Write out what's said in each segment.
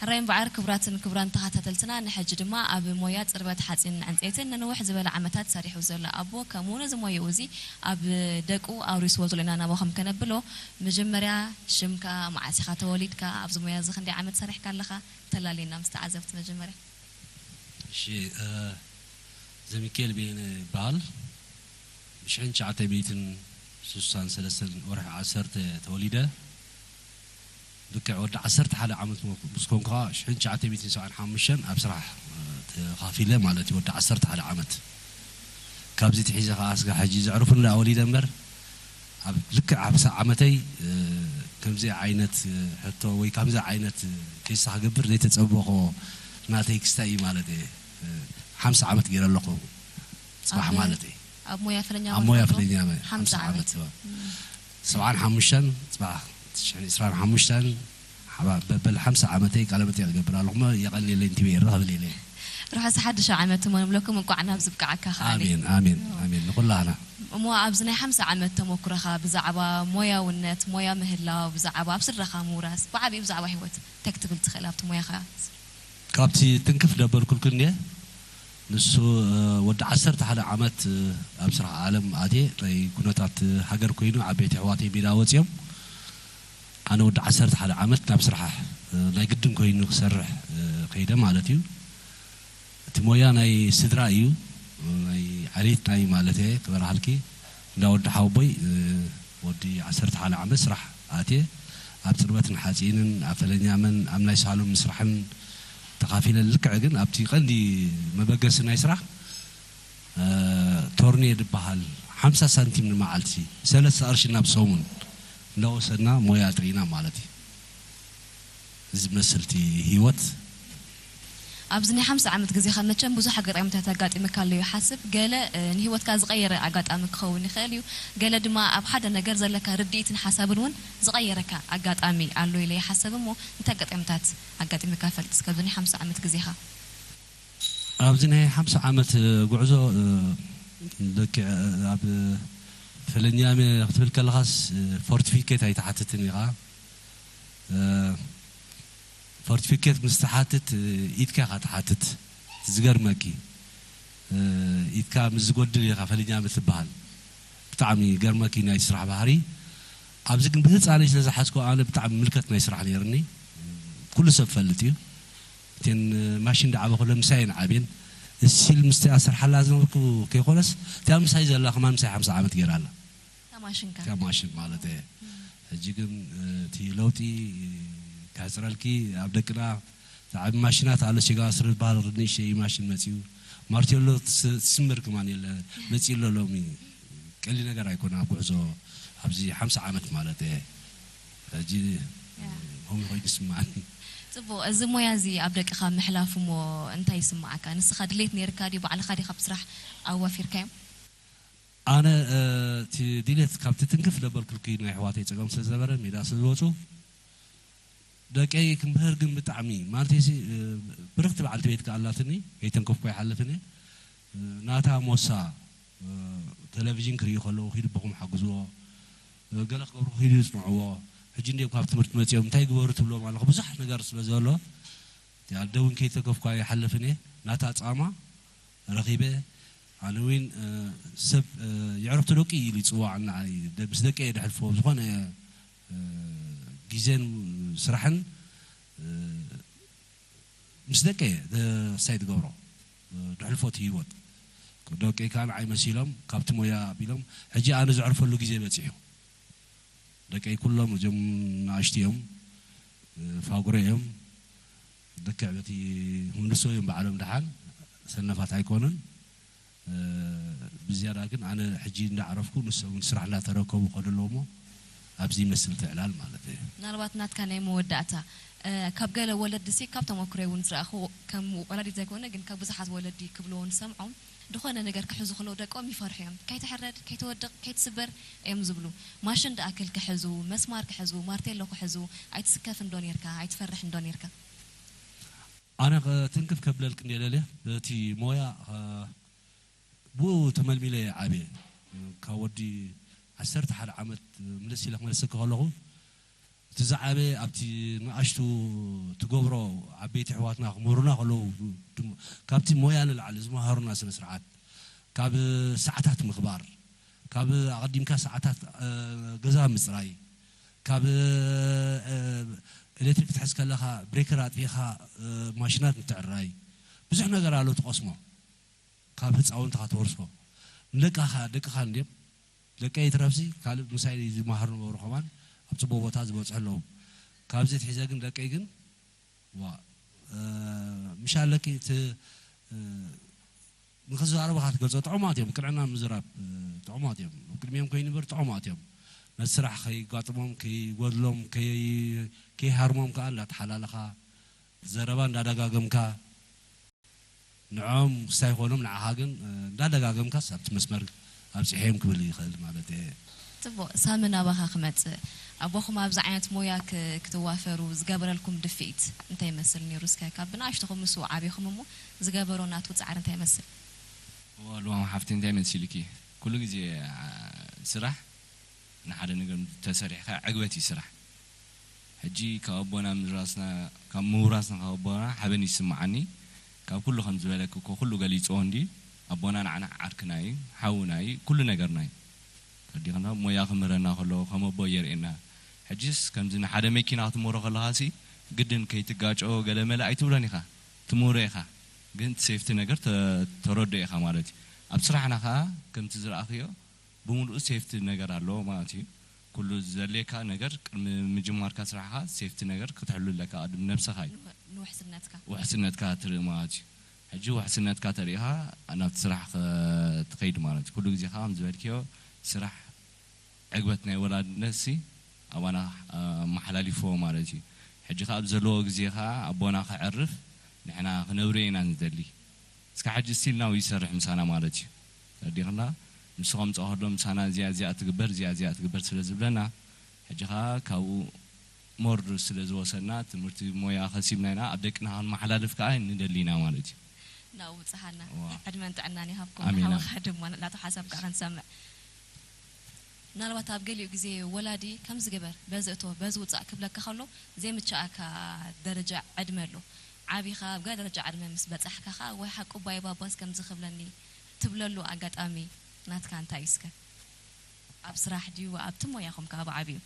ሕራይ እምበኣር ክቡራትን ክቡራን ተኸታተልትና፣ ንሕጂ ድማ ኣብ ሞያ ጽርበት ሓጺን ዕንጸይትን ንንውሕ ዝበለ ዓመታት ሰሪሑ ዘሎ ኣቦ፣ ከምኡ ነዚ ሞያኡ እዚ ኣብ ደቁ ኣውሪስዎ ዘሎ ኢና ናባኹም ከነብሎ። መጀመርያ ሽምካ፣ መዓስ ኢኻ ተወሊድካ፣ ኣብዚ ሞያ እዚ ክንደይ ዓመት ሰሪሕካ ኣለኻ? ተላልየና ምስ ተዓዘብቲ መጀመርያ። እሺ፣ እ፣ ዘሚካኤል በየነ ይበሃል። ብሽሕን ትሽዓተ ሚእትን ስሳን ሰለስተን ወርሒ ዓሰርተ ተወሊደ። ልክዕ ወዲ ዓሰርተ ሓደ ዓመት ምስ ኮንኩ ኸዓ፣ ሽሕን ትሽዓተ ሚእትን ሰብዓን ሓሙሽተን ኣብ ስራሕ፣ እ፣ ተኻፊለ ማለት እዩ። ወዲ ዓሰርተ ሓደ ዓመት። ካብዚ ትሒዘ ኸዓ እስጋ ሕጂ ዘዕርፉኒ ደኣ ወሊደ እምበር፣ ኣብ ልክዕ ሓምሳ ዓመተይ፣ እ፣ ከምዚ ዓይነት፣ እ፣ ሕቶ ወይ ከምዚ ዓይነት፣ እ፣ ቴስታ ክገብር ዘይተጸበኾ ናተይ ክስታይ እዩ ማለት እየ። እ፣ ሓምሳ ዓመት ገይረ ኣለኹ ጽባሕ ኣብ፣ ማለት እየ። ኣብ ሞያ ፈለኛ ኣብ ሞያ ማለት ፈለኛ ማለት ሓምሳ ሓምሳ ዓመት። ዓመት፣ እዋ። እም። ሰብዓን ሓሙሽተን ጽባሕ ትሽዓን ዕስራን ሓሙሽተን ሓባ-፣ በበል ሓምሳ ዓመተይ ቃለ መጠይቕ እገብር ኣለኹ። እሞ የቐንየለይ፣ ንቲቪ ይረኸብለይ ኢለ። ርሑስ ሓድሽ ዓመት እሞ ንብለኩም፣ እንቋዕ ናብዚ ብቅዓካ ከኣ። ኣሜን፣ ኣሜን፣ ኣሜን። ንኹላህና። እሞ ኣብዚ ናይ ሓምሳ ዓመት ተመኩሮኻ ብዛዕባ ሞያውነት፣ ሞያ ምህላው፣ ብዛዕባ ኣብ ስድራኻ ምውራስ፣ ብዓቢኡ ብዛዕባ ህይወት እንታይ ክትብል ትኽእል ኣብቲ ሞያኻ? ካብቲ ትንክፍ ደበልኩልክን እየ። ንሱ፣ እ፣ ወዲ ዓሰርተ ሓደ ዓመት፣ እ፣ ኣብ ስራሕ ዓለም ኣትየ፣ ናይ ኩነታት፣ እ፣ ሃገር ኮይኑ ዓበይቲ ኣሕዋተይ ሜዳ ወጺኦም፣ ኣነ ወዲ ዓሰርተ ሓደ ዓመት ናብ ስራሕ፣ እ፣ ናይ ግድን ኮይኑ ክሰርሕ፣ እ፣ ከይደ ማለት እዩ። እቲ ሞያ ናይ ስድራ እዩ፣ ናይ ዓሌት ናይ ማለት እየ፣ ክበርሃልኪ። እንዳ ወዲ ሓወቦይ፣ እ፣ ወዲ ዓሰርተ ሓደ ዓመት ስራሕ ኣትየ፣ ኣብ ጽርበትን ሓጺንን፣ ኣብ ፈለኛመን፣ ኣብ ናይ ሳሎን ምስራሕን ተኻፊለ። ልክዕ ግን ኣብቲ ቀንዲ መበገሲ ናይ ስራሕ፣ እ፣ ቶርኔ ዝበሃል ሓምሳ ሳንቲም ንመዓልቲ፣ ሰለስተ ቅርሺ ናብ ሰሙን እንዳወሰድና ሞያ ኣጥሪና ማለት እዩ። እዚ መስል እቲ ህይወት። ኣብዚ ናይ ሓምሳ ዓመት ግዜኻ መቸም ብዙሕ ኣጋጣሚታት ኣጋጢሙካ ኣሎ ይሓስብ። ገለ፣ እ፣ ንህይወትካ ዝቐየረ ኣጋጣሚ ክኸውን ይኽእል እዩ። ገለ ድማ ኣብ ሓደ ነገር ዘለካ ርድኢትን ሓሳብን እውን ዝቐየረካ ኣጋጣሚ ኣሎ ኢለ ይሓስብ። እሞ እንታይ ኣጋጣሚታት ኣጋጢሙካ ይፈልጥ እስከ ኣብዚ ናይ ሓምሳ ዓመት ግዜኻ? ኣብዚ ናይ ሓምሳ ዓመት፣ እ፣ ጉዕዞ፣ እ፣ ልክዕ፣ እ፣ ኣብ ፈለኛመ ክትብል ከለኻስ፣ እ፣ ፎርቲፊኬት ኣይትሓትትን ኢኻ። እ፣ ፎርቲፊኬት ምስ ትሓትት፣ እ፣ ኢድካ ኢኻ ትሓትት። ዝገርመኪ፣ እ፣ ኢድካ ምስ ዝጎድል ኢኻ ፈለኛመ ትበሃል። ብጣዕሚ ይገርመኪ ናይ ስራሕ ባህሪ። ኣብዚ ግን ብህፃነይ ስለ ዝሓዝኮ ኣነ ብጣዕሚ ምልከት ናይ ስራሕ ነይርኒ። ኩሉ ሰብ ፈልጥ እዩ። እተን ማሽን ዳዓበ ከሎ ምሳይ እየን ዓብየን። እሲል ምስቲ ኣሰርሓላ ዝነበርኩ ከይኮነስ፣ እቲኣ ምሳይ ዘላ ከማን ምሳይ ሓምሳ ዓመት ገይራ ኣላ። እታ ማሽን ከ? እታ ማሽን ማለት እየ። ሕጂ ግን፣ እ፣ እቲ ለውጢ ከሕፅረልኪ ኣብ ደቅና እቲ ዓቢ ማሽናት ኣሎ፣ ሴጋ ስር ዝበሃል ንእሽተይ ማሽን መፂኡ። ማርቴሎ ትስ-፣ ትስምር ከማን የለ፣ መፂኡ ኣሎ ሎሚ። ቀሊል ነገር ኣይኮነ ኣብ ጉዕዞ ኣብዚ ሓምሳ ዓመት ማለት እየ። ሕጂ ያ። ከምኡ ኮይኑ ይስምዓኒ። ጽቡቕ፣ እዚ ሞያ እዚ ኣብ ደቅኻ ምሕላፉ እሞ እንታይ ይስምዓካ? ንስኻ ድሌት ነይርካ ድዩ? ባዕልኻ ዲኻ ብስራሕ ኣዋፊርካዮም? ኣነ፣ እ፣ እቲ ድሌት ካብቲ ትንክፍ ዘበልኩልኪ ናይ ኣሕዋተይ ጸገም ስለ ዝነበረ ሜዳ ስለ ዝወጹ ደቀይ ክምህር ግን ብጣዕሚ ማለተይሲ፣ እ፣ ብርኽቲ በዓልቲ ቤት ከኣ ኣላትኒ፣ ከይተንከፍኩ ኣይሓልፍን እየ። እ፣ ናታ ሞሳ፣ እ፣ ቴሌቪዥን ክርኢ ከለዉ ኪዱ ኣቦኹም ሓግዝዎ፣ እ፣ ገለ ክገብሩ ኪዱ ይጽንዕዎ። ሕጂ እንድዮም ካብ ትምህርቲ መጺኦም እንታይ ግበሩ ትብሎም ኣለኹ። ብዙሕ ነገር ስለ ዘሎ፣ እቲ ኣደ እውን ከይተንከፍኩ ኣይሓልፍን እየ። ናታ ጻማ ረኺበ፣ ኣነ እውን፣ እ፣ ሰብ፣ እ፣ የዕሩኽቲ ደቂ ኢሉ ይጽዋዕ ንዓይ። ደ-፣ ምስ ደቂ እየ ደሕልፎ። ዝኾነ፣ እ፣ ግዜን ስራሕን፣ እ፣ ምስ ደቂ እየ ደ-፣ ክሳይ ትገብሮ። እ፣ ደሕልፎ እቲ ህይወት። ደቂ ከኣ ንዓይ መሲሎም፣ ካብቲ ሞያ ኣቢሎም፣ ሕጂ ኣነ ዘዕርፈሉ ግዜ በጺሑ። ደቀይ ኩሎም እዞም ንኣሽቱ እዮም፣ እ፣ ፋጉረ እዮም። ልክዕ በቲ ህምልሶ እዮም ባዕሎም ደሓን፣ ሰነፋት ኣይኮኑን። እ፣ ብዝያዳ ግን ኣነ ሕጂ እንዳዕረፍኩ ንሶም እውን ስራሕ እንዳተረከቡ ይኸዱ ኣለዉ እሞ፣ ኣብዚ ይመስል እቲ ዕላል ማለት እዩ። ምናልባት ናትካ ናይ መወዳእታ፣ እ፣ ካብ ገለ ወለድሲ፣ ካብ ተመኩሮይ እውን ዝረኣኹ፣ ከም ወላዲት ዘይኮነ ግን ካብ ብዙሓት ወለዲ ክብልዎ ንሰምዖም፣ ዝኾነ ነገር ክሕዙ ከለዉ ደቆም ይፈርሑ እዮም። ከይትሕረድ፣ ከይትወድቕ፣ ከይትስበር እዮም ዝብሉ። ማሽን ደኣክል ክሕዙ፣ መስማር ክሕዙ፣ ማርቴሎ ክሕዙ፣ ኣይትስከፍን ዶ ኔርካ? ኣይትፈርሕን ዶ ኔርካ? ኣነ ኸ-፣ ትንክፍ ከብለልክን እየ ለልየ፣ በቲ ሞያ፣ ኸ-፣ ብኡ ተመልሚለ እየ ዓብየ። ካብ ወዲ ዓሰርተ ሓደ ዓመት ምልስ ኢለ ክመልሰኪ ከለኹ፣ እቲ ዝዓበየ ኣብቲ ንኣሽቱ ትገብሮ፣ ዓበይቲ ኣሕዋትና ክምህሩና ከለዉ፣ ድም-፣ ካብቲ ሞያ ንላዕሊ ዝመሃሩና ስነ ስርዓት፣ ካብ ሰዓታት ምኽባር፣ ካብ ኣቐዲምካ ሰዓታት፣ እ፣ ገዛ ምጽራይ፣ ካብ፣ እ፣ ኤሌክትሪክ ክትሕዝ ከለኻ ብሬከር ኣጥፊእኻ፣ እ፣ ማሽናት ምትዕርራይ፣ ብዙሕ ነገር ኣሎ ትቐስሞ። ካብ ህፃውንትኻ ትወርሶ። ንደቅኻ፣ ደቅኻ እንድዮም። ደቀይ ይትረፍሲ ካልእ ምሳይ ዝመሃሩ ነበሩ ከማን ኣብ ጽቡቕ ቦታ ዝበጽሑ ኣለዉ። ካብዚ ኣትሒዘ ግን ደቀይ ግን፣ ዋ፣ እ፣ ምሽ ኣለኪ እቲ፣ እ፣ ንኽዛረቡ ኢኻ ትገልጾ። ጥዑማት እዮም፣ ቅንዕና ምዝራብ፣ እ፣ ጥዑማት እዮም። ኣብ ቅድሚኦም ከይንበር ጥዑማት እዮም። ነቲ ስራሕ ከይጋጥሞም፣ ከይጎድሎም፣ ከይ-፣ ከይሃርሞም ከኣ እንዳተሓላለኻ፣ ዘረባ እንዳደጋገምካ፣ ንዕኦም ክስታይ ክኾኖም፣ ንዓኻ ግን፣ እ፣ እንዳደጋገምካስ ኣብቲ መስመር ኣብጺሐዮም ክብል ይኽእል ማለት እየ። ጽቡቕ፣ ሳሚ ናባኻ ክመጽእ። ኣቦኹም ኣብዚ ዓይነት ሞያ ክ-፣ ክትዋፈሩ ዝገበረልኩም ድፍኢት እንታይ ይመስል ነይሩ? እስከ ካብ ብንኣሽቱኹም ምስኡ ዓቢኹም እሞ ዝገበሮ ናቱ ጻዕሪ እንታይ ይመስል? እዋ፣ ልዋም ሓፍቲ እንታይ መሲልኪ? ኩሉ ግዜ፣ ኣ፣ ስራሕ ንሓደ ነገር ተሰሪሕካ ዕግበት እዩ ስራሕ። ሕጂ ካብ ኣቦና ምውራስና፣ ካብ ምውራስና ካብ ኣቦና ሓበን ይስምዓኒ። ካብ ኩሉ ከም ዝበለኪ እኮ ኩሉ ገሊጽዎ እንዲ ኣቦና ንዓና ዓርክና እዩ፣ ሓውና እዩ፣ ኩሉ ነገርና እዩ። ተረዲእኽና ሞያ ክምህረና ከሎ ከም ኣቦ የርእየና። ሕጂስ ከምዚ ንሓደ መኪና ክትምህሮ ከለኻሲ ግድን ከይትጋጨዎ ገለ መለ ኣይትብሎን ኢኻ፣ ትምህሮ ኢኻ። ግን እቲ ሴፍቲ ነገር ተ-፣ ተረድኦ ኢኻ ማለት እዩ። ኣብ ስራሕና ኸኣ ከምቲ ዝረኣኽዮ ብምሉኡ ሴፍቲ ነገር ኣለዎ ማለት እዩ። ኩሉ ዘድልየካ ነገር ቅድሚ ምጅማርካ ስራሕኻ ሴፍቲ ነገር ክትሕሉ ኣለካ፣ ቅድሚ ነብስኻ እዩ። ንውሕ-፣ ንውሕስነትካ። ውሕስነትካ ትርኢ ማለት እዩ። ሕጂ ውሕስነትካ ተሪእኻ ናብቲ ስራሕ ኸ-፣ ትኸይድ ማለት እዩ። ኩሉ ግዜ ኸኣ ከም ዝበልክዮ ስራሕ ዕግበት ናይ ወላድነትሲ ኣባና ኣመሓላሊፍዎ ማለት እዩ። ሕጂ ኸኣ ኣብ ዘለዎ ግዜ ኸኣ ኣቦና ከዕርፍ ንሕና ክነብርዮ ኢና ንደሊ። እስካብ ሕጂ ስቲል ናው ይሰርሕ ምሳና ማለት እዩ። ተረዲእኽና? ንሱ ከምጽኦ ከሎ ምሳና እዚኣ፣ እዚኣ ትግበር፣ እዚኣ፣ እዚኣ ትግበር ስለ ዝብለና፣ ሕጂ ኸኣ ካብኡ ሞር ስለ ዝወሰድና፣ ትምህርቲ ሞያ ከሲብና ኢና፣ ኣብ ደቅና ክንመሓላልፍ ከኣ ንደሊ ኢና ማለት እዩ። ናብኡ ብጽሓና። እዋ። ዕድመን ጥዕናን ይሃብኩም። ኣሜን። ንሓውኻ ድማ ናቱ ሓሳብ ከኣ ክንሰምዕ። ምናልባት ኣብ ገሊኡ ግዜ ወላዲ ከምዚ ግበር፣ በዚ እቶ፣ በዚ ውጻእ ክብለካ ከሎ፣ ዘይምችኣካ ደረጃ ዕድመ ኣሎ። ዓቢኻ ኣብ ገለ ደረጃ ዕድመ ምስ በጻሕካ ኸኣ፣ "ወይ ሓቁ ኣቦይ ባባስ ከምዚ ክብለኒ" ትብለሉ ኣጋጣሚ ናትካ እንታይ እዩ እስከ? ኣብ ስራሕ ድዩ፣ ኣብቲ ሞያኹም ከኣ ብዓቢኡ?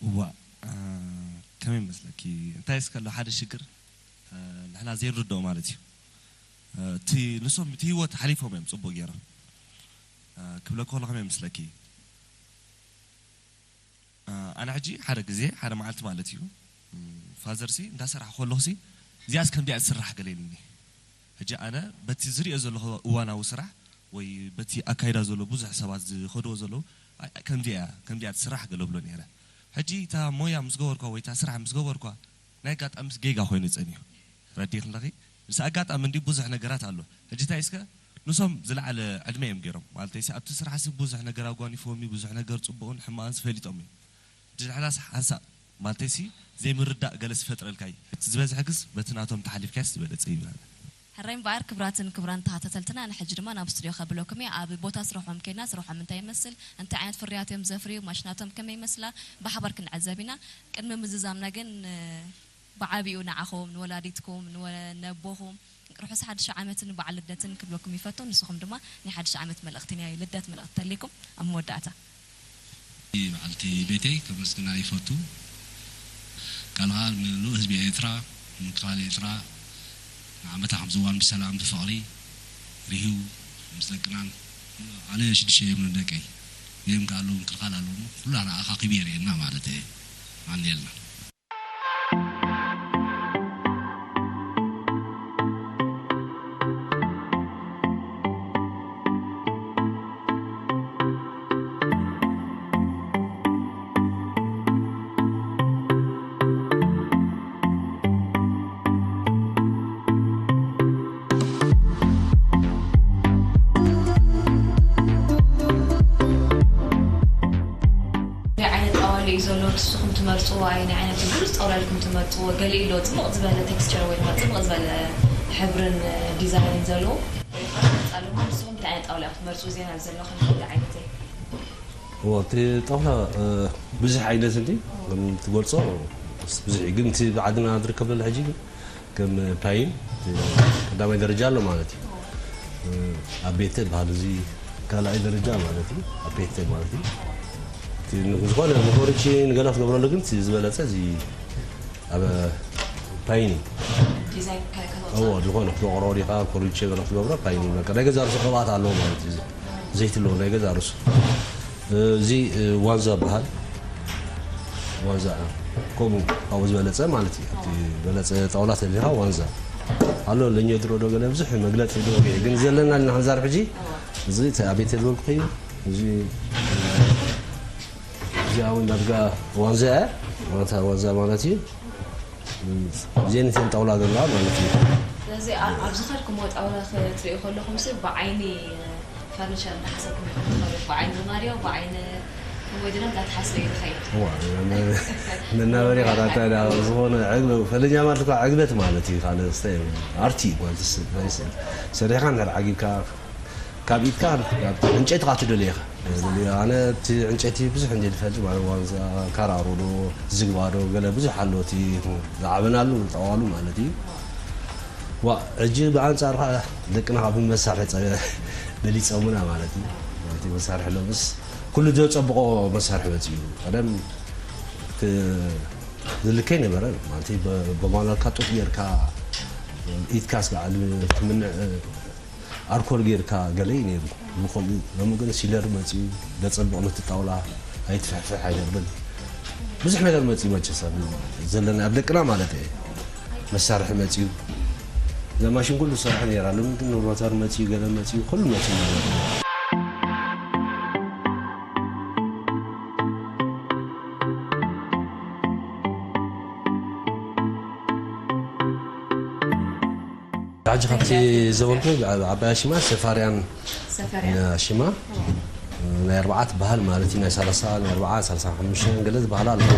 እዋእ፣ እ፣ ከመይ መስለኪ? እንታይ እስከ ኣሎ ሓደ ሽግር፣ እ፣ ንሕና ዘይንርድኦ ማለት እዩ። እ፣ እቲ ንሶም እቲ ህይወት ሓሊፎም እዮም ጽቡቕ ገይሮም። እ፣ ክብለኪ ከሎ ከመይ መስለኪ? እ፣ ኣነ ሕጂ ሓደ ግዜ፣ ሓደ መዓልቲ ማለት እዩ፣ እ፣ ፋዘርሲ እንዳሰራሕኩ ከለኹሲ፣ "እዚኣስ ከምዚኣ ትስራሕ?" ገለ ኢሉኒ። ሕጂ ኣነ በቲ ዝሪኦ ዘለኹ እዋናዊ ስራሕ ወይ በቲ ኣካይዳ ዘሎ ብዙሕ ሰባት ዝኸድዎ ዘለዉ፣ "ኣይ፣ ከምዚኣ እያ፣ ከምዚኣ ትስራሕ?" ገለ እብሎ ነይረ። ሕጂ እታ ሞያ ምስ ገበርኳ ወይ እታ ስራሕ ምስ ገበርኳ፣ ናይ ኣጋጣሚስ ጌጋ ኮይኑ ጸኒሑ። ረዲእኪ ኣለኺ? ምስ ኣጋጣሚ እንዲ ብዙሕ ነገራት ኣሎ። ሕጂ እንታይ እስከ፣ ንሶም ዝለዓለ ዕድመ እዮም ገይሮም። ማለተይሲ ኣብቲ ስራሕሲ ብዙሕ ነገር ኣጓኒፎም እዩ፣ ብዙሕ ነገር ጽቡቕን ሕማቕንስ ፈሊጦም እዮም። ሕጂ ንሕናስ ሓንሳእ፣ ማለተይሲ ዘይምርዳእ ገለስ ይፈጥረልካ እዩ። እቲ ዝበዝሐ ግስ በቲ ናቶም ተሓሊፍካስ ዝበለጸ ይብላል። ሕራይ እምበኣር ክቡራትን ክቡራን ተኸታተልትና፣ ንሕጂ ድማ ናብ ስቱድዮ ከብለኩም እየ። ኣብ ቦታ ስርሖም ከይድና፣ ስርሖም እንታይ ይመስል፣ እንታይ ዓይነት ፍርያት እዮም ዘፍርዩ፣ ማሽናቶም ከመይ ይመስላ፣ ብሓባር ክንዕዘብ ኢና። ቅድሚ ምዝዛምና ግን፣ እ፣ ብዓቢኡ ንዓኹም፣ ንወላዲትኩም፣ ንወ-፣ ነቦኹም ርሑስ ሓድሽ ዓመትን በዓል ልደትን ክብለኩም ይፈቱ። ንስኹም ድማ ናይ ሓድሽ ዓመት መልእኽቲ፣ ናይ ልደት መልእኽቲ ተልይኩም ኣብ መወዳእታ። በዓልቲ ቤተይ ከመስግና ይፈቱ። ካልኣ ንልኡ ህዝቢ ኤርትራ፣ ንምክልኻል ኤርትራ ንዓመታ ከምዚ እዋን ብሰላም ብፍቕሪ ርህዩ ምስ ደቅናን፣ ኣነ ሽዱሽተ እዮም ደቀይ፣ እዚኦም ከኣ ኣለዉ ምክልኻል ኣለዎም። ኩላና ኣኻኺቡ የርእየና ማለት እየ። ኣንየልና። እንታይ ዓይነት ጣዋሉ እዩ ዘሎ? ንስኹም ትመርጽዎ ኣየናይ ዓይነት እዩ? ብሉጽ ጣውላ ኢልኩም ትመርጽዎ? ገሊኡ ኣሎ ጽቡቕ ዝበለ ቴክስቸር ወይ ድማ ጽቡቕ ዝበለ ሕብርን ዲዛይንን ዘለዎ? ንስኹም እንታይ ዓይነት ጣውላ ኢኹም ትመርጹ? ዜና ዘሎ ከም ኩሉ ዓይነት እዩ። እዎ፣ እቲ ጣውላ፣ እ፣ ብዙሕ ዓይነት እንዲ፣ ከም ትገልጾ፣ ብዙሕ እዩ። ግን እቲ ብዓድና ዝርከብ ዘሎ ሕጂ ግን ከም ፓይን፣ እቲ ቀዳማይ ደረጃ ኣሎ ማለት እዩ። እ፣ ኣብ ቤተ በሃል እዚ ካልኣይ ደረጃ ማለት እዩ። ኣብ ቤተ ማለት እዩ። እቲ ዝኾነ ንኮርቺ ንገለ ክትገብረሉ ግን እቲ ዝበለጸ እዚ ኣብ ፓይኒ። ዲዛይን ከ-፣ ከተውፅኦ? እዎ፣ ዝኾነ ክትወቕሮ ዲኻ፣ ኮርቺ ገለ ክትገብሮ ፓይኒ። በቃ ናይ ገዛ ርእሱ ቅብኣት ኣለዎ ማለት እዩ። ዘይቲ ኣለዎ ናይ ገዛ ርእሱ። እዚ፣ እ፣ ዋንዛ በሃል። ዋንዛ፣ ከምኡ ካብኡ ዝበለጸ ማለት እዩ። ኣብቲ ዝበለጸ ጣውላ ተሊኻ ዋንዛ። ኣሎ ለኛ ድሮ ዶ ገለ ብዙሕ መግለጺ ዶ፣ ግን ዘለና ንሕንዛር ሕጂ፣ እዚ እቲ ኣብ ቤት ዝበልኩ እዩ። እዚ፣ እዚ እውን ዳርጋ ዋንዛ እያ። ዋንዛ፣ ዋንዛ ማለት እዩ። እዚአን እተን ጣውላ ዘለዋ ማለት እዩ። ስለዚ ኣ-፣ ኣብ ዝኸድኩምዎ ጣውላ ክትሪኡ ከለኹም ሲ ብዓይኒ ፈርኒቸር እንዳሓሰብኩም ኢኹም ትኸዱ። ብዓይኒ ማርዮ፣ ብዓይኒ ወድና እንዳተሓስበ እዩ ዝኸይድ። እዋ፣ መ-፣ መናበሪ ካታታ ኢላ ዝኾነ ዕግበ-፣ ፈለኛ ማለት እኮ ዕግበት ማለት እዩ። ካልእ ስተ-፣ ኣርቲ ማለት ስ-፣ ናይ ስ-፣ ሰሪሕኻ እንድሕር ዓጊብካ ካብ ኢድካ ናብ ዕንጨይቲ ካ ትደልዮ ኢኻ። ኣነ እቲ ዕንጨይቲ ብዙሕ እንደ ዝፈልጥ ማለት ዋንዛ፣ ካራሮ ዶ፣ ዝግባ ዶ፣ ገለ ብዙሕ ኣሎ እቲ ዝዓበናሉ፣ ዝጠዋሉ ማለት እዩ። ዋ፣ ሕጂ ብኣንጻሩ ኸዓ ደቅና ካብ መሳርሒ ጸ-፣ በሊጾምና ማለት እዩ። ማለት እዩ፣ መሳርሒ ሎምስ ኩሉ ዘጸብቆ መሳርሒ መጺኡ። ቀደም ክ-፣ ዝልከይ ነበረ ማለት እዩ። በ-፣ በማኑዋልካ ጡጥ ጌርካ ኢድካስ በዓል ትምንዕ ኣልኮል ጌርካ ገለ እዩ ነይሩ። ከምኡ ሎሚ ግን ሲለር መጺኡ፣ ዘጸብቕ ነቲ ጣውላ ኣይትፍሕፍሕ ኣይነብል። ብዙሕ ነገር መጺኡ መቸስ ኣብ ዘለና፣ ኣብ ደቅና ማለት እየ። መሳርሒ መጺኡ። እዛ ማሽን ኩሉ ትሰርሕ ነይራ። ሎሚ ግን ሮተር መጺኡ፣ ገለ መጺኡ፣ ኩሉ መጺኡ ማለት እዩ። ሕጂ ካብቲ ዘበልኩ ዓባይ ኣሽማ ሰፋርያን ሰፈርያ። ኣሽማ ናይ ኣርባዓ ትበሃል ማለት እዩ። ናይ ሰላሳ፣ ናይ ኣርባዓ፣ ሰላሳ ሓሙሽተ ገለ ዝበሃላ ኣለዋ።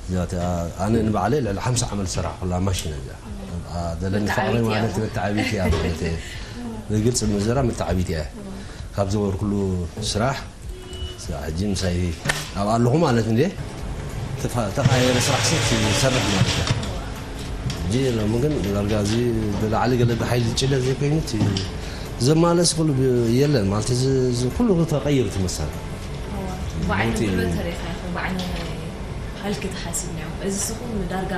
እዚኣ፣ ኣነ ንባዕለይ ልዕሊ ሓምሳ ዓመት ዝሰራሕኩላ ማሽን እያ እዚኣ። ዘለኒ ፍቕሪ ታዓቢት እያ። ማለት መተዓቢት እያ ማለት እየ። ብግልፂ ምዝራብ መተዓቢት እያ። ካብ ዘበልኩሉ ስራሕ ሕጂ ምሳይ ኣብኣ ኣለኹ ማለት እንዴ። ተፋ-፣ ተቐያየረ ስራሕ ሲ ትሰርሕ ማለት እያ። ሕጂ ሎሚ ግን ዳርጋ እዚ ብላዕሊ ገለ ብሓይሊ ዝጭለ ዘይኮይኑ እቲ ዘማለስ ኩሉ ብ-፣ የለን ማለት እዚ፣ እዚ ኩሉ ተቐይሩ እቲ መሳርሒ። እዋ። ብዓይኒ ለውጢ ጉልበት የለን። ተሪእኻ ኢኹም፣ ብዓይኒ ሃልኪ ተሓሲብና እዮም። እዚ ስኹም ዳርጋ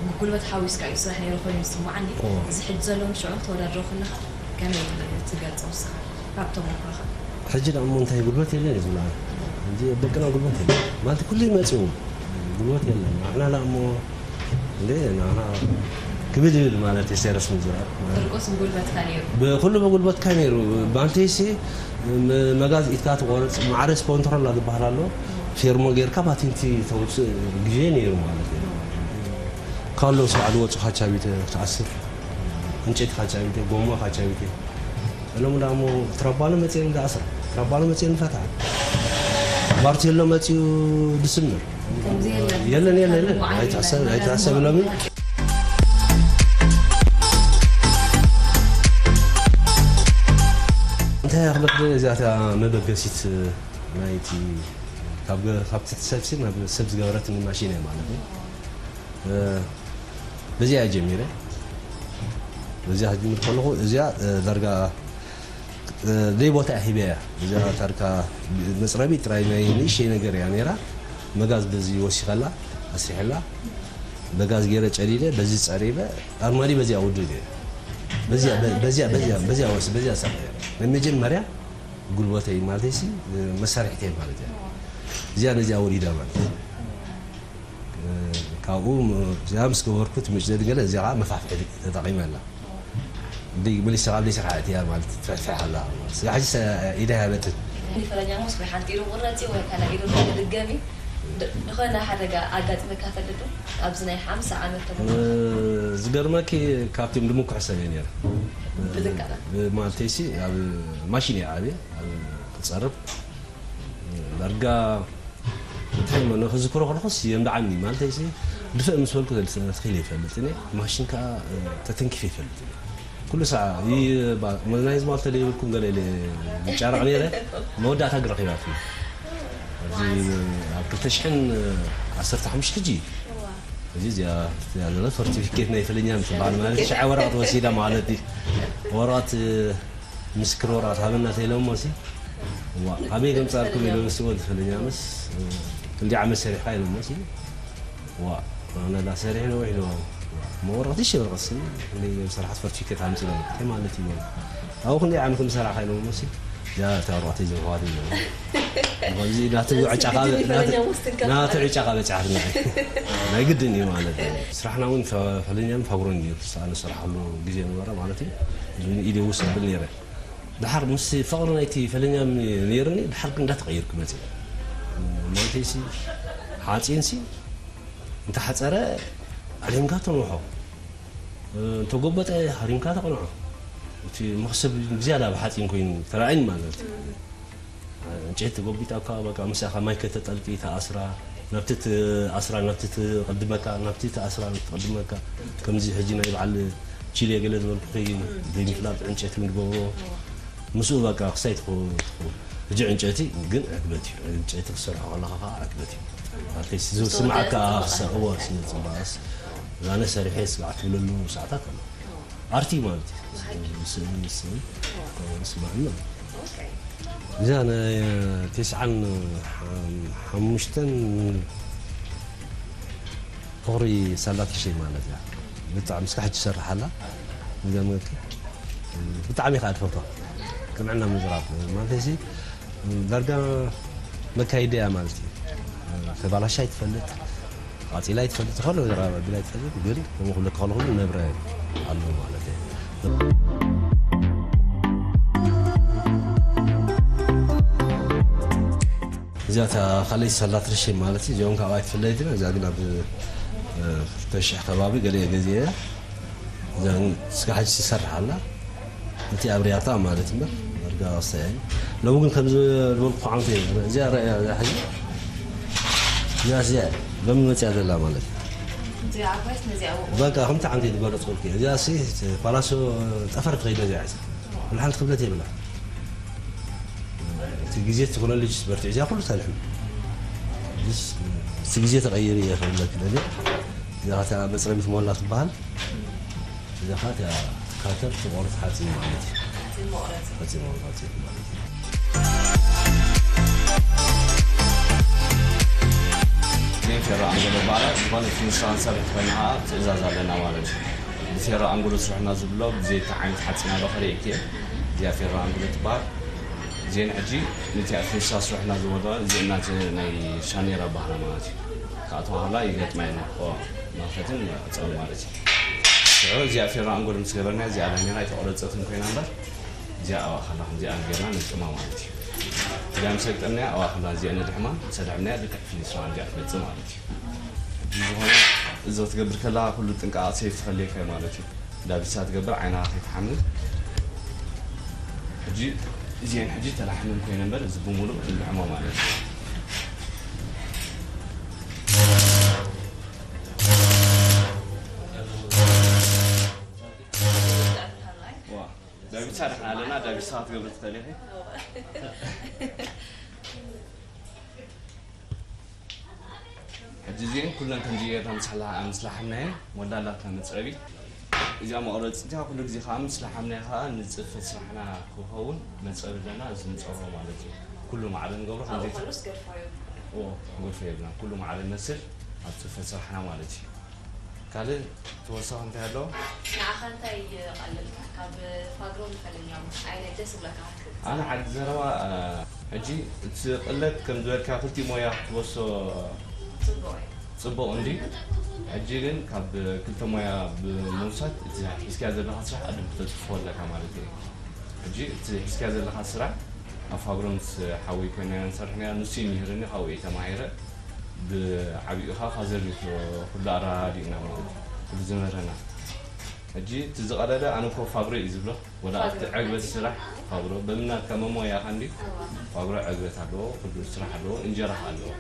ብጉልበት ሓዊስካ እዩ ስራሕ ነይሩ ኮይኑ ዝስምዓኒ። እዋ። እዚ ሕጂ ዘሎ ምስ ሽዑ ተወዳድሮ ከለኻ ከመይ ትገልጾ ንስኻ? ካብ ተመክሮኻ? ሕጂ ደኣ እሞ እንታይ ጉልበት የለን እዩ ዝብላ። ሕጂ ደቅና ጉልበት የለን። ማለት ኩሉ ይመጽኡ። ጉልበት የለን። ንሕና ደኣ እሞ እንዴ ንሕና ክብድ ይብል ማለት እዩ፣ ሴረስ ምዝራብ። ፍርቁስ ብጉልበትካ ነይሩ። ብኩሉ ብጉልበትካ ነይሩ። ባንቴሲ ም-፣ መጋዝ ኢድካ ትቆርጽ፣ ማዕረስ ኮንትሮላ ዝበሃል ኣሎ። ፌርሞ ጌርካ ባቲንቲ ተውጽእ ግዜ ነይሩ ማለት እዩ። ካሎ ሰብዓ ዝወጹ ካቻቢተ ትኣስር። ዕንጨይቲ ካቻቢተ፣ ጎማ ካቻቢተ። እሎም ዳሞ ትረባሎ መጽኤን ዳኣስር። ትረባሎ መጽኤን ፈታ። ባርቴሎ መጽዩ ድስምር። ከምዚ የለን። የለን፣ የለን፣ የለን። ኣይትሕሰብ፣ ኣይትሕሰብ እሎሚ። እንታይ ኣኽለት እዚኣታ መበገሲት ናይቲ ካብ ገ-፣ ካብ ትሕቲ ሰብሲ ናብ ሰብ ዝገበረትኒ ማሽን እያ ማለት እዩ። እ፣ በዚኣ እየ ጀሚረ። በዚኣ ክጅምር ከለኹ እዚኣ፣ እ፣ ዳርጋ፣ እ፣ ደይ ቦታ እያ ሂበያ። እዚኣ ዳርጋ መፅረቢ ጥራይ ናይ ንእሽተይ ነገር እያ ነይራ። መጋዝ በዚ ወሲኸላ፣ ኣስሪሐላ። በጋዝ ገይረ ጨዲደ፣ በዚ ፀሪበ፣ ኣርማዲ በዚኣ ውድእ ገይረ። በዚኣ፣ በ-፣ በዚኣ፣ በዚኣ፣ በዚኣ ወስ-፣ በዚኣ ሰሪሐ። ናይ መጀመርያ ጉልበተይ ማለተይ ሲ፣ መሳርሒተይ ማለት እያ። እዚኣ ነዚኣ ወዲዳ ማለት እዩ። ካብኡ ም-፣ እዚኣ ምስ ገበርኩ እቲ ምጭደድ ገለ እዚኣ ከዓ መፋሕፍሒ ተጠቒመላ። እንዲ መሊሰ ካብ ሊሰ ከዓ እቲያ ማለት ትፍሕፍሕ ኣላ። ስጋ ሕጂ ሰ-፣ ኢዳ ያበትን። ፈለኛ ሞስ ወይ ሓንቲ ኢዱ ቁረፂ ወይ ካልእ ኢዱ ድገሚ። ድ-፣ ዝኾነ ሓደጋ ኣጋጢመካ ፈልጥ ዶ? ኣብዚ ናይ ሓምሳ ዓመት ተመክሮ። እ፣ ዝገርመኪ ካብቶም ድምኩሕ ሰብ እየ ነይረ። ብልክዕ። ብ-፣ ማለተይሲ ኣብ ማሽን እየ ዓብየ፣ ኣብ ክፀርብ። ዳርጋ እንታይ እሞ ንኽዝክሮ ከለኹስ የምድዓኒ። ማለተይሲ ድፍእ ምስ በልኩ ተል-፣ ተኺለ ይፈልጥ እኔ። ማሽን ከዓ፣ እ፣ ተተንኪፈ ይፈልጥ እኔ። ኩሉ ሰዓ ይ-፣ ባ-፣ መዝናይ ዝማል ተለይብልኩም ገለ ኢለ ይጫረቕ ነይረ። መወዳእታ ግን ረኺባትኒ። ኣብ ክልተ ሽሕን ዓሰርተ ሓሙሽተ ሕጂ እዩ። እዚ እዚኣ እያ ዘላ ሰርቲፊኬት ናይ ፈለኛ ምትበሃል ማለት ሸዓ ወረቐት ወሲዳ ማለት እዩ። ወረቐት ምስክር ወረቐት ሃበና ተኢሎሞ ሲ ዋ ኣበይ ከምጻልኩም ኢሎ ምስ ወዲ ፈለኛ ምስ ክንዲ ዓመት ሰሪሕካ ኢሎሞ ሲ ዋ ኣነ ዳ ሰሪሕ ነዊሕ ኢሎ መወረቐት ይሽ ወረቐት ሲ ክንዲ ስራሓት ሰርቲፊኬት ኣምጺ ኢሎ እንታይ ማለት እዩ ኣብኡ ክንዲ ዓመት ምሰራሕካ ኢሎሞ ሲ ያ እታ ወረቐት እዩ ዝረኸባት ኢሎ ከምዚ ናቱ ዕጫ ካብ ናቱ ዕጫ ካብ በጻሕትና ናይ ግድን እዩ ማለት እዩ። ስራሕና እውን ፈለኛም ፋግሮን እዩ ኣነ ዝሰርሓሉ ግዜ ነበረ ማለት እዩ። ኢደ ውስ ብል ነይረ። ድሓር ምስ ፍቕሪ ናይቲ ፈለኛም ነይርኒ ድሓር ግን እንዳተቐየርኩ መፅእ። ማለተይሲ ሓፂንሲ እንተሓፀረ ኣሊምካ ተንውሖ እንተጎበጠ ሃሪምካ ተቕንዖ። እቲ መኽሰብ ብዝያዳ ብሓፂን ኮይኑ ተራእይን ማለት እዩ። ዕንጨይቲ ተጎቢጣ እኳ በቃ ምሳኻ ማይ ከተጠልቂ ተኣስራ ናብቲ ትኣስራ ናብቲ ትቕድመካ ናብቲ ተኣስራ ትቕድመካ ከምዚ ሕጂ ናይ በዓል ቺሌ ገለ ዝበልኩኺ ዘይምፍላጥ ዕንጨይቲ ንገብሮ ምስኡ በቃ ክሳይ ትኸውን ሕጂ ዕንጨይቲ ግን ዕግበት እዩ ዕንጨይቲ ክሰርሖ ከለኻ ከዓ ዕግበት እዩ ኣትሊስት ዝስማዓካ ክሳ እዎ ስነ ፅባቐስ ዛነ ሰሪሐ ስጋዕ ትብለሉ ሰዓታት ኣሎ ኣርቲ ማለት እዩ ስእሊ ስእሊ ስማዕና እዛ ናይ ተስዓን ሓሙሽተን ፍቕሪ ሳላ ትሽይ ማለት እያ ብጣዕሚ እስካ ሕጂ ትሰርሕ ኣላ ንገምገኪ ብጣዕሚ ከዓ ትፈትዋ ቅንዕና ምዝራብ ማለት ሲ ዳርጋ መካይዲ እያ ማለት እዩ ተባላሻ ይትፈልጥ ቃፂላ ይትፈልጥ ዝኾነ ነገር ኣቢላ ይትፈልጥ ግን ከምኡ ክብለካ ከለኹ ግን ነብረ ኣሎ ማለት እዩ እዚኣ እታ ካልኣይቲ ሳላ ትርሽን ማለት እዩ እዚኦም ካብ ኣይትፍለይትን እዚኣ ግን ኣብ ክልተ ሽሕ ከባቢ ገለ ገዜ እዚኣ ግን እስካ ሕጂ ትሰርሕ ኣላ እቲ ኣብርያታ ማለት እምበር ዳርጋ ወሳኢ እዩ ሎሚ ግን ከም ዝበልኩ ዓመት እየ እዚኣ ረእያ እዚኣ ሕጂ እዚኣ እዚኣ ሎሚ መፅያ ዘላ ማለት እዩ በቃ ከምቲ ዓንተ ዝገለፅኩልኪ እዚኣ ሲ ፓላሶ ጠፈር ትኸይደ እዚኣ ሒዛ ኩሉ ሓንቲ ክብለት የብላ እቲ ግዜ ቴክኖሎጂ በርትዕ እዚኣ ኩሉ ተልሕም እቲ ግዜ ተቐይሩ እየ ክብለኪ እዚኣ እዚኣ መፅረቢት ሞላ ትበሃል እዛ ኸዓ እቲኣ ካተር ትቖርፅ ሓፂን ማለት እዩ ሓፂን መቑረፂ ማለት እዩ ፌሮ ኣንጎሎ ባራ ዝኾነ ፊኒሻ ክንሰርሕ ኮይና ከዓ ትእዛዝ ኣለና ማለት እዩ ብፌሮ ኣንጎሎ ስርሕና ዝብሎ ብዘይቲ ዓይነት ሓፂና ዶ ከርእየኪ እዚኣ ፌሮ ኣንጎሎ ትበሃል እዚአን ሕጂ ነቲኣ ፊኒሻ ስርሕና ዝበሎ እዚእና ናይ ሻኔራ ባህላ ማለት እዩ ክኣተዋ ከላ ይገጥማ ኢና መኽፈትን መዕፀዊ ማለት እዩ ሽዑ እዚኣ ፌራ ኣንጎል ምስ ገበርና እዚኣ ዳሜራ ኣይተቆረፀትን ኮይና እምበር እዚኣ ኣዋኸላ ከምዚኣ ጌርና ንግጥማ ማለት እዩ እዚኣ ምስ ኣግጠምናያ ኣዋኸላ እዚኣ ነድሕማ ምስ ኣድሐምናያ ልክዕ ፍልስዋ እዚኣ ትመፅእ ማለት እዩ ዝኾነ እዚ ክትገብር ከላ ኩሉ ጥንቃቐ ሰይፍ ትኸልየካ ማለት እዩ ዳቢሳ ትገብር ዓይና ከይትሓምም ሕጂ እዚአን ሕጂ ተላሕምን ኮይነ እምበር እዚ ብምሉእ ንልሕሞ ማለት እዩ ዳቢሳ ደሓን ኣለና ዳቢሳ ክትገብር ትኽእል ኢኺ ሕጂ እዚአን ኩለን ከምዚ ጌርና ምስ ላሓምናየን ሞላላትና መፅረቢ እዚኣ መቕረፂ እዚኣ ኩሉ ግዜ ከዓ ምስ ላሓምናዮ ከዓ ንፅፈት ስራሕና ክኸውን መፅረቢ ኣለና እዚ ንፀርቦ ማለት እዩ ኩሉ ማዕረ ንገብሮ ከምዚ ገርፎ የብልና ኩሉ ማዕረ ንመስል ኣብ ፅፈት ስራሕና ማለት እዩ ካልእ ተወሳኺ እንታይ ኣለዎ? ንዓኻ እንታይ ይቐልልካ ካብ ፋግሮ ንፈለኛሙ? ኣየናይ ደስ ዝብለካ ክትክእል? ኣነ ዓዲ ዘረባ ሕጂ እቲ ቅለት ከም ዝበልካ ክልቲኡ ሞያ ክትወስዶ ፅቡቕ እዩ። ፅቡቕ እንዲ ሕጂ ግን ካብ ክልተ ሞያ ብምውሳድ እቲ ሒዝካዮ ዘለኻ ስራሕ ቅድም ክተፅፍፎ ኣለካ ማለት እዩ። ሕጂ እቲ ሒዝካዮ ዘለኻ ስራሕ ኣብ ፋግሮ ምስ ሓወይ ኮይና ኢና ንሰርሕ ነይራ ንሱ እዩ ሚሂርኒ ካብኡ እየ ተማሂረ። ብዓቢኡ ኸዓ ፋዘር እዩ ኩሉ ኣረዳዲኡና ማለት እዩ። ኩሉ ዝምህረና። ሕጂ እቲ ዝቐለለ ኣነ እኮ ፋግሮ እዩ ዝብሎ። ወላ ኣብቲ ዕግበት ስራሕ ፋግሮ በምናትካ መሞያ ኸዓ እንዲ ፋግሮ ዕግበት ኣለዎ፣ ኩሉ ስራሕ ኣለዎ፣ እንጀራ ኸዓ ኣለዎ።